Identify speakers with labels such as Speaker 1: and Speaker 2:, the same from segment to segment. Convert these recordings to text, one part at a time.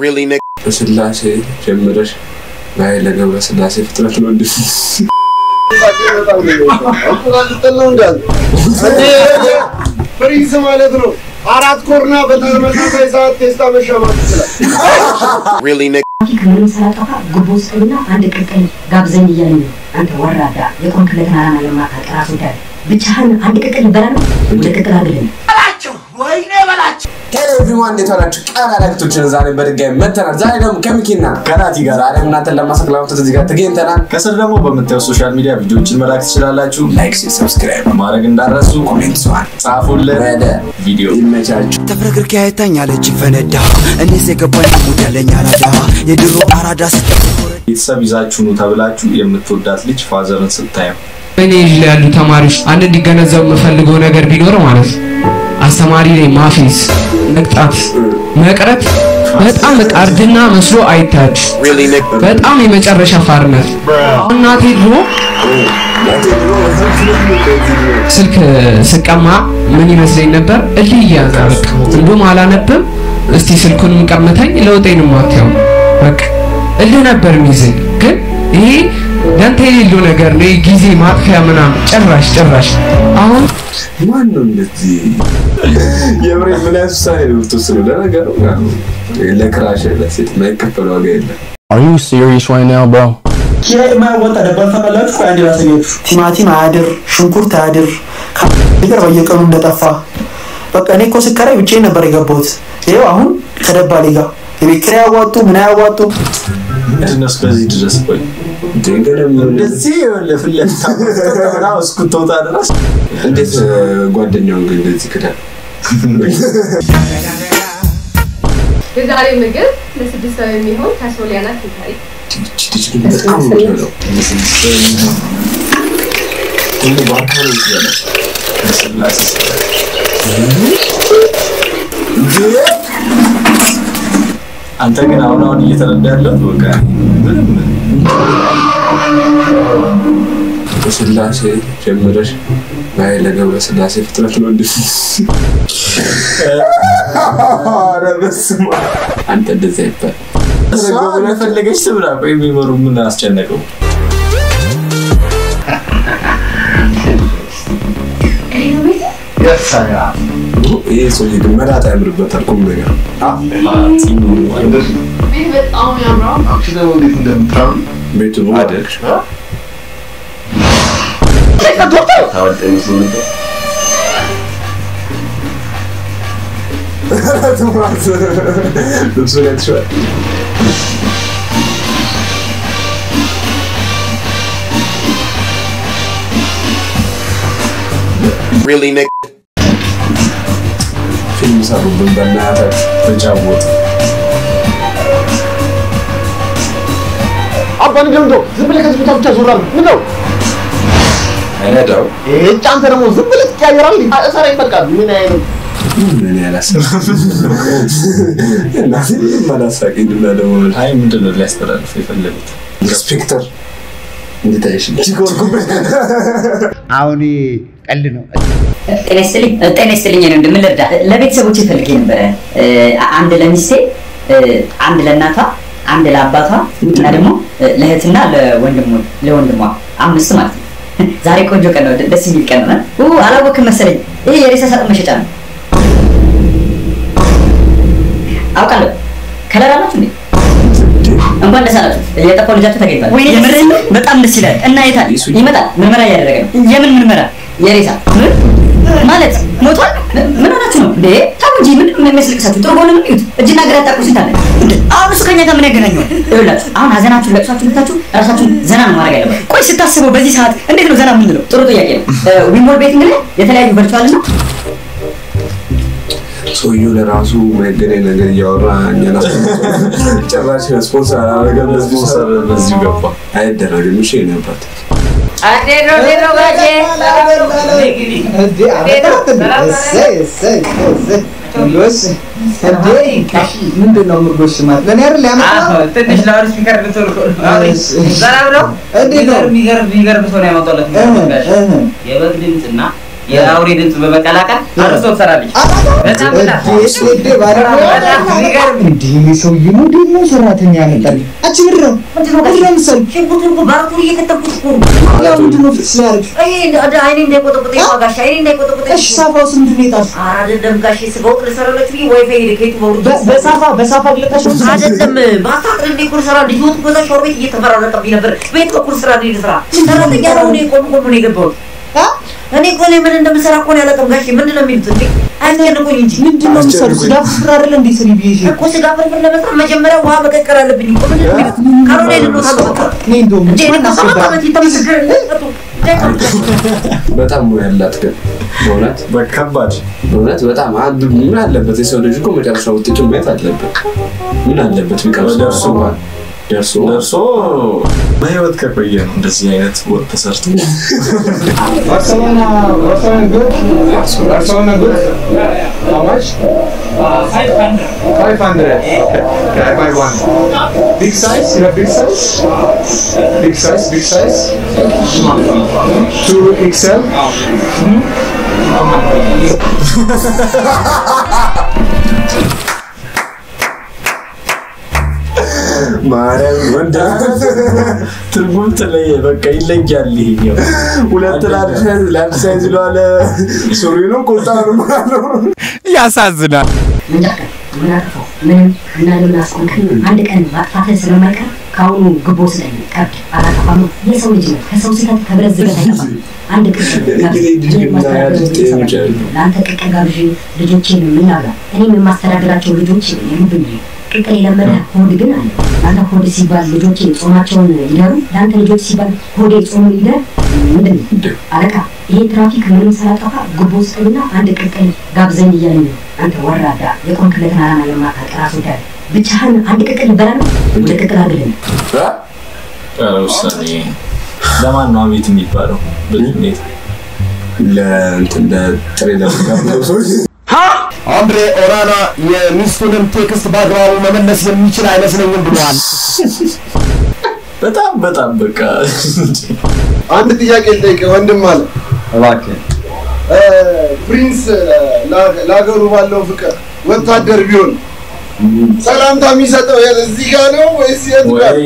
Speaker 1: Really, nigga? በስላሴ ጀምረሽ በኃይለ ገብረ ስላሴ ፍጥረት ነው እንዴ?
Speaker 2: ፍሪዝ ማለት ነው። 4 ኮርና በተመሳሳይ ሰዓት ቴስታ መሻማት ይችላል።
Speaker 1: Really, nigga?
Speaker 3: ትራፊክ ምንም ሳያጠፋ ጉቦ ስጠኝና አንድ ቅቅል ጋብዘኝ እያለኝ ነው። አንተ ወራዳ፣ የቆምክለትን ዓላማ የማታውቅ ራስ ወዳድ፣ ብቻህን አንድ ቅቅል ይበላል ነው? ወደ ቅቅል አድርግልን።
Speaker 1: Hello everyone፣ እንዴት ዋላችሁ? ቃል አላክቶችን ዛሬ በድጋሚ መተናል። ዛሬ ደግሞ ከሚኪና
Speaker 4: ከናቲ ጋር
Speaker 1: ዛሬ እናንተን ለማሳቅ ለማምጣት እዚህ ጋር ተገኝተናል።
Speaker 4: ከስር ደግሞ በምታየው social media ቪዲዮዎችን መላክ ትችላላችሁ።
Speaker 1: Like፣ subscribe
Speaker 4: ማድረግ እንዳትረሱ፣
Speaker 1: Comment ሰዋል
Speaker 4: ጻፉልን።
Speaker 1: ወደ
Speaker 4: ቪዲዮ
Speaker 1: ይመቻችሁ።
Speaker 5: ተፍረክርኬ አይታኛለች ፈነዳ፣ እኔስ የገባኝ mood ያለኝ አራዳ፣ የድሮ አራዳ ስጠ
Speaker 4: ቤተሰብ ይዛችሁ ኑ ተብላችሁ የምትወዳት ልጅ father ን ስታየው
Speaker 6: እኔ ልጅ ላይ ያሉ ተማሪዎች አንድ እንዲገነዘቡ የምፈልገው ነገር ቢኖር ማለት ነው፣ አስተማሪ ላይ ማፌዝ፣ መቅጣት፣ መቅረት በጣም በቃ እርድና መስሎ አይታችሁ።
Speaker 1: Really, nigga?
Speaker 6: በጣም የመጨረሻ ፋርነት። እናቴ ድሮ ስልክ ስቀማ ምን ይመስለኝ ነበር? እልህ እያዘ በቃ እንደውም አላነብም፣ እስቲ ስልኩንም ቀምተኝ ለውጤንም አታየው፣ በቃ እልህ ነበር የሚይዘኝ። ግን ይሄ ደንታ የሌለው ነገር ነው፣ ጊዜ ማጥፊያ ምናምን ጭራሽ ጭራሽ። አሁን
Speaker 1: ማን ነው እንደዚህ? የምሬ ምን አይነት ውሳኔ ነው የምትወስነው? ለነገሩ ያው ለ crush ለሴት የማይከፈል ዋጋ የለም።
Speaker 7: Are you serious right now, bro?
Speaker 8: ኪራይ የማያዋጣ ደባል ታውቃላችሁ? ቆይ አንዴ ላሳያችሁ። ቲማቲም አያድር፣ ሽንኩርት አያድር፣ ነገር በየቀኑ እንደጠፋ። በቃ እኔ እኮ ስከራይ ብቻዬን ነበር የገባሁት። ይኸው አሁን ከደባሌ ጋር የቤት ኪራይ አያዋጡ ምን አያዋጡ።
Speaker 4: ምንድን ነው እስከዚህ ድረስ? ቆይ
Speaker 1: ድንገለም
Speaker 4: እንደዚህ ለፊት ለፊት እስክትወጣ ድረስ
Speaker 1: እንዴት ጓደኛውን ግን እንደዚህ ክዳል?
Speaker 9: የዛሬ ምግብ ለ6 ሰው የሚሆን ከሶሊያና ኬተሪ።
Speaker 1: ይቺ ልጅ ግን በጣም ነው የምትበላው። ደግሞ ባርካ ነው የምትበላው።
Speaker 4: በስላሴ አንተ ግን አሁን አሁን እየተረዳ ያለው በቃ ምንም
Speaker 1: በስላሴ ጀምረሽ በኃይለ ገብረ ስላሴ ፍጥረት ነው እንዴ? ኧረ በስመ አብ። አንተ እንደዚህ አይባልም።
Speaker 4: እሷ እንደፈለገች ትብላ። ቆይ የሚመሩ ምን አስጨነቀው?
Speaker 1: ይሄ ሰውዬ ግን መላጣ ያምርበታል። ቁም ነገር
Speaker 9: ቤት በጣም ያምራል።
Speaker 1: ቤቱ ነው አይደል? ልብሱን ያትሸዋል። Really, nigga? ፊልም ሰሩብን በእናታችሁ።
Speaker 4: ተጫወቱ።
Speaker 2: አባን ገምዶ ዝም ብለህ ከዚህ ቦታ ብቻ ዞር አልክ። ምን ነው
Speaker 1: አይነዳው
Speaker 2: እጭ አንተ ደግሞ ዝም ብለህ ትቀያየራለህ። እሰረኝ በቃ። ምን አይነት
Speaker 1: ምን ያላሰብኩት እናቴ ምንም አላሳቀኝም። እና ደግሞ
Speaker 4: አይ ምንድን ነው ሊያስተላልፉ የፈለጉት?
Speaker 1: ኢንስፔክተር እንዴት አይሽ
Speaker 10: አሁን ቀልድ ነው።
Speaker 3: ጤና ይስጥልኝ፣ ጤና ይስጥልኝ። እኔ ወንድም ምን ልርዳ? ለቤተሰቦቼ ፈልጌ ነበረ። አንድ ለሚስቴ፣ አንድ ለእናቷ፣ አንድ ለአባቷ እና ደግሞ ለእህትና ለወንድሟ 5 ማለት ነው። ዛሬ ቆንጆ ቀን ነው፣ ደስ የሚል ቀን ነው። አላወቅም መሰለኝ። ይሄ የሬሳ ሳጥን መሸጫ ነው። አውቃለሁ። Color አላችሁ እንዴ? እንኳን ደስ አላችሁ። የጠፋው ልጃችሁ ተገኝቷል። ወይኔ የምርህን ነው? በጣም ደስ ይላል። እና የታል? ይመጣል። ምርመራ እያደረገ ነው። የምን ምርመራ? የሬሳ ምን ማለት ሞቷል? ምን ሆናችሁ ነው እንዴ? ተው እንጂ ምንድን ነው የሚያስለቅሳችሁ? ጥሩ ጎኑንም እዩት። እጅና እግር ያጣቁ ስንት አለ እንዴ? አሁን እሱ ከኛ ጋር ምን ያገናኘዋል? ይኸውላችሁ አሁን ሀዘናችሁን ለቅሷችሁን ልታችሁ ራሳችሁን ዘና ነው ማድረግ ያለባችሁ። ቆይ ስታስበው በዚህ ሰዓት እንዴት ነው ዘና የምንለው? ጥሩ ጥያቄ ነው። ዊሞል betting ላይ የተለያዩ virtual እና
Speaker 1: ሰውዬው ለራሱ የማይገናኝ ነገር እያወራ እኛን ጭራሽ ስፖንሰር አላደረገም።
Speaker 4: ስፖንሰር በዚሁ ገባ።
Speaker 1: አይደረግም። እሺ የእኔ አባት
Speaker 10: ምንድን ነው የምጎሽማት? ለእኔ አይደል ያመጣኸው?
Speaker 11: ትንሽ loud speaker ልትሆን እኮ ነው። ሰላም ነው።
Speaker 10: እንዴት ነው?
Speaker 11: የሚገርም ሰው ነው ያመጣሁለት። የበግ ድምፅና የአውሬ ድምፅ በመቀላቀል አርስቶ ትሰራለች። በጣም በጣም በጣም የሚገርም።
Speaker 10: እንዲህ ሰውዬ ነው ደግሞ ሰራተኛ ያመጣል። አንቺ ምንድን ነው ምንድን ነው የምትሰሪው?
Speaker 3: ሽንኩርቱን እኮ ባሩቱን እየከተፍኩት እኮ ነው።
Speaker 10: ያው ምንድን ነው ፍቅስ ያደርግሽ?
Speaker 3: አይ አይኔ እንዳይቆጠቁጠኝ እኮ ጋሼ፣ አይኔ እንዳይቆጠቁጠኝ።
Speaker 10: እሺ ሳፋውስ ምንድን ነው የጣልሽው?
Speaker 3: ኧረ አይደለም ጋሼ፣ ስጋ ወጥ ልሰራላችሁ ብዬ ዋይፋይ ሄደ ከየቱ በውርድ
Speaker 10: በሳፋ በሳፋ ግለጣሽ ነው?
Speaker 3: አይደለም ማታጥር እንደ እኮ ልሰራ ልጅ ወጥ እኮ እዛ ሻወር ቤት እየተፈራረቀብኝ ነበር። ቤት በኩል ስራ ነው ልስራ ሰራተኛ ነው እኔ ቆም ቆም ነው የገባሁት። እኔ እኮ እኔ ምን እንደምሰራ እኮ ነው ያለቀም ጋሼ። ምንድን ነው የሚሉት እንዴ? አያስጨንቁኝ እንጂ።
Speaker 10: ምንድን ነው የምትሰሪው? ስጋ ፍርፍር አይደለ እንዴ ስሪ ብዬሽ
Speaker 3: እኮ ስጋ ፍርፍር ለመስራት መጀመሪያ ውሃ መቀቀል አለብኝ እኮ። ምንድን ነው የሚሉት? ካልሆነ ልንወጣ ነው በቃ።
Speaker 10: እኔ እንደውም
Speaker 3: እንዴ እኔ እኮ 7 ዓመት የተመሰገነ
Speaker 1: በጣም ሙያ ያላት ግን በእውነት
Speaker 4: ከባድ
Speaker 1: በእውነት በጣም አንድ ምን አለበት የሰው ልጅ እኮ መጨረሻ ውጤቱን ማየት አለበት። ምን አለበት ቢቀምስ
Speaker 4: ደርሶ
Speaker 1: እንኳን ደርሶ
Speaker 4: ደርሶ በህይወት ከቆየ ነው እንደዚህ አይነት ወጥ ተሰርቶ።
Speaker 12: Barcelona, Barcelona good. Barcelona good. How much? 500. 500. Okay. Can I buy one? Big size? You have big size? Big size? Big size? 2 XL?
Speaker 1: ማርያም ወንድ
Speaker 4: ትርጉም ተለየ። በቃ ይለያል ይሄኛው።
Speaker 1: ሁለት large size ይለዋል። ሱሪውንም ቁምጣውንም አለው።
Speaker 13: ያሳዝናል።
Speaker 3: ምን ምን አጠፋሁ? ምንም። እና ለምን አስቆምከኝ? አንድ ቀን ማጥፋትህ ስለማይቀር ከአሁኑ ግቦ ስጠኝ። ቀብድ አላጠፋም። የሰው ልጅ ነው። ከሰው ስህተት ከብረት ዝገት አይጠፋም። አንድ ቅቅል ጋብዝ። እኔ የማስተዳድረው ቤተሰብ አለ። ለአንተ ቅቅል ጋብዤ ልጆቼን ምን ላብላ? እኔም የማስተዳድራቸው ልጆች የሉብኝም። ቅቅል የለመደ ሆድ ግን አለ። ለአንተ ሆድ ሲባል ልጆቼ ጾማቸውን ይደሩ፣ ለአንተ ልጆች ሲባል ሆዴ ጾሙ ይደር። ምንድን ነው አለቃ? ይሄ ትራፊክ ምንም ሳያጠፋ ጉቦ ስጠኝና አንድ ቅቅል ጋብዘኝ እያለኝ ነው። አንተ ወራዳ፣ የቆምክለትን ዓላማ የማታውቅ ራስ ወዳድ፣ ብቻህን አንድ ቅቅል ልበላ ነው? ወደ ቅቅል አድርግልኝ።
Speaker 4: ኧረ ውሳኔ ለማን ነው አቤት የሚባለው? በዚህ ሁኔታ
Speaker 1: ለእንትን ለጥሬ ለጋብዘው ሰዎች
Speaker 2: አንድሬ ኦናና የሚስቱንም text በአግባቡ መመለስ የሚችል አይመስለኝም ብለዋል።
Speaker 4: በጣም በጣም በቃ
Speaker 2: አንድ ጥያቄ ልጠይቅህ ወንድም አለ።
Speaker 11: እባክህ።
Speaker 2: ፕሪንስ ለሀገሩ ባለው ፍቅር ወታደር ቢሆን ሰላምታ የሚሰጠው እዚህ ጋር ነው ወይስ የት ጋር?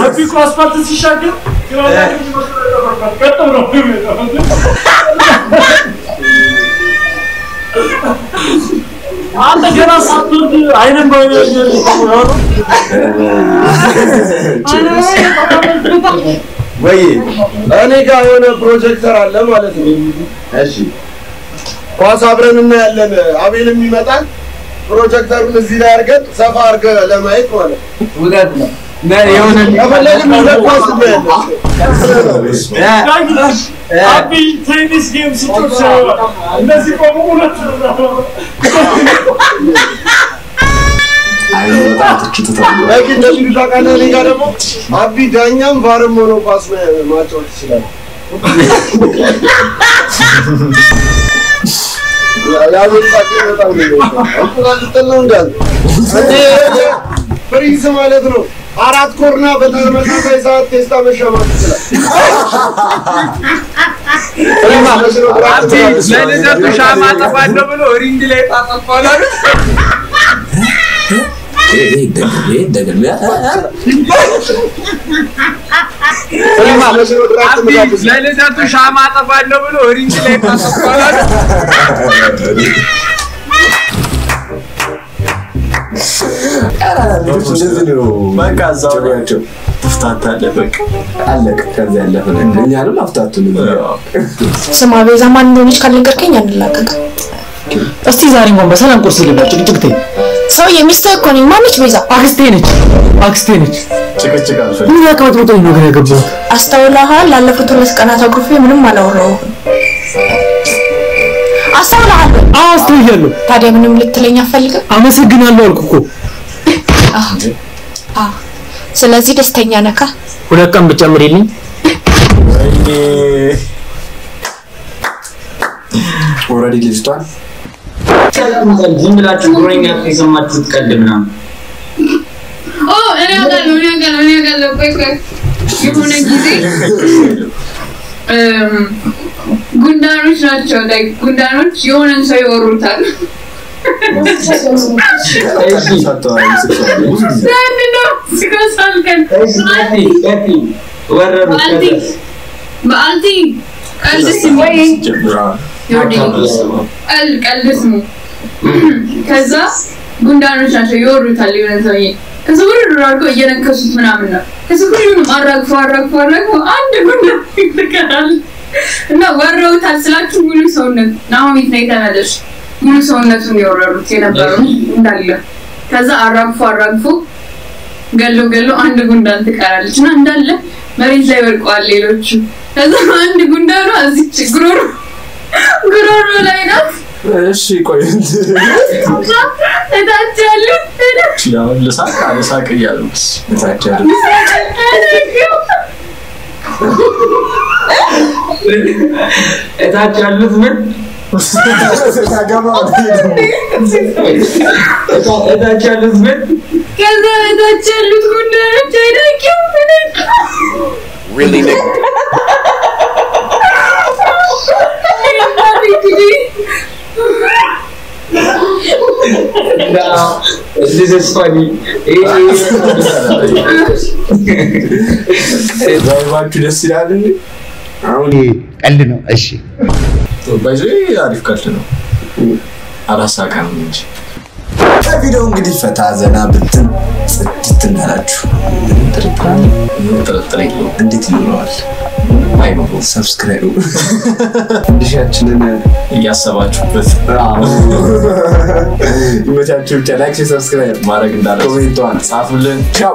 Speaker 14: ረፊቁ አስፋልት ሲሻገር ቀጥ ብሎ ነው የሚመጣው። አንተ ገና ሳትወርድ አይንን በአይን
Speaker 2: ወይ እኔ ጋር የሆነ ፕሮጀክተር አለ ማለት ነው። እሺ ኳስ አብረን እናያለን። አቤልም ይመጣል። ፕሮጀክተሩን እዚህ ላይ አድርገን ሰፋ አድርገህ ለማየት ማለት ነው። ከፈለግን ሁለት ኳስ እናያለን።
Speaker 14: አብይ ቴኒስ game ሲጮት እነዚህ ቆሙ ሁለት
Speaker 1: አይ በጣም ትችቱ ተብሏል።
Speaker 2: በቂ እንደሚሉ ታውቃለህ። እኔ ጋር ደግሞ አቢ ዳኛም VAR ም ሆኖ ኳስ ማጫወት ይችላል። የአቤል ሳቅ በጣም ነው የሚወደው። እንቁላል ልጥል ነው እንዳለ እንዴ ፕሪንስ ማለት ነው። አራት ኮርና በተመሳሳይ ሰዓት ቴስታ መሻማት ይችላል።
Speaker 6: ለልደቱ ሻማ አጠፋለሁ ብሎ ring ላይ ጣጠፋል አሉ።
Speaker 1: ይሄ ይደገም፣ ይሄ ይደገም።
Speaker 6: አቢ ለልደቱ ሻማ አጠፋለሁ ብሎ ring ላይ ጣጠፋል አሉ።
Speaker 4: በቃ እዛው ላይ ትፍታታለህ። በቃ
Speaker 1: አለቀ። ከዚያ ያለፈ ነገር እኛንም አፍታቱን።
Speaker 15: ስማ ቤዛ፣ ማን እንደሆነች ካልነገርከኝ አንላቀቅም።
Speaker 16: እስቲ ዛሬ እንኳን በሰላም ቁርስ ልብላ። ጭቅጭቅ ተይ።
Speaker 15: ሰውዬ ሚስትህ እኮ ነኝ። ማነች ቤዛ?
Speaker 16: አክስቴ ነች፣ አክስቴ ነች።
Speaker 4: ጭቅጭቅ አልፈልግም።
Speaker 16: ምን ያቀበጥበጠኝ ነው ግን ያገባሁት?
Speaker 15: አስተውለሃል? ላለፉት 2 ቀናት አኩርፌ ምንም አላወራሁህም። አስተውለሃል?
Speaker 16: አዎ አስተውያለሁ።
Speaker 15: ታዲያ ምንም ልትለኝ አትፈልግም?
Speaker 16: አመሰግናለሁ አልኩ እኮ።
Speaker 15: አዎ። ስለዚህ ደስተኛ ነካ?
Speaker 16: 2 ቀን ብትጨምሪልኝ።
Speaker 4: ወይኔ
Speaker 1: already ልጅቷን
Speaker 11: ዝም ብላችሁ ጉረኛ የሰማችሁት ቀልድ ምናምን
Speaker 9: ኦ እኔ አውቃለሁ፣ እኔ አውቃለሁ፣ እኔ አውቃለሁ። ቆይ ቆይ፣ የሆነ ጊዜ ጉንዳኖች ናቸው። Like ጉንዳኖች የሆነን ሰው ይወሩታል። ለምንድን ነው ሲከሳልከን?
Speaker 11: ወረሩት።
Speaker 9: በአልቲ ቀልድ ስሙ፣ ቀልድ ስሙ። ከዛ ጉንዳኖች ናቸው ይወሩታል የሆነ ሰውዬ። ከዛ ውርር አድርገው እየነከሱት ምናምን ነው። ከዛ ሁሉንም አራግፎ አራግፎ አራግፎ አንድ ጉንዳን ይቀራል። እና ወረውታል ስላችሁ ሙሉ ሰውነት፣ ናሆሚት ነው የተመለሽ፣ ሙሉ ሰውነቱን የወረሩት የነበረው እንዳለ። ከዛ አራግፎ አራግፎ ገሎ ገሎ አንድ ጉንዳን ትቀራለች እና እንዳለ መሬት ላይ ወድቀዋል ሌሎቹ። ከዛ አንድ ጉንዳኗ እዚች ጉሮሮ ጉሮሮ ላይ ናት።
Speaker 1: እሺ ቆይ፣
Speaker 9: እታች ያሉት
Speaker 4: አሁን ልሳቅ አልሳቅ እያሉ
Speaker 1: እታች ያሉት
Speaker 11: እታች ያሉት ምን እታች ያሉት ምን?
Speaker 9: ከዛ እታች ያሉት ጉንዳኖች አይደቂም።
Speaker 13: Really, nigga?
Speaker 11: This is funny.
Speaker 1: ቫይባችሁ ደስ ይላል እንዴ? አሁን
Speaker 10: ቀልድ ነው። እሺ።
Speaker 4: ባይዘ አሪፍ ቀልድ ነው። አላሳቀንም እንጂ።
Speaker 1: ከቪዲዮ እንግዲህ ፈታ ዘና ብትን ጽድት እንዳላችሁ ምንም
Speaker 4: ጥርጥር የለውም።
Speaker 1: እንዴት ይኖረዋል?
Speaker 4: አይኖረውም።
Speaker 1: Subscribe ድሻችንን
Speaker 4: እያሰባችሁበት
Speaker 1: ይመቻችሁ። ብቻ like፣ subscribe
Speaker 4: ማድረግ እንዳለ
Speaker 1: comment ቷን
Speaker 4: ጻፉልን።
Speaker 1: ቻው።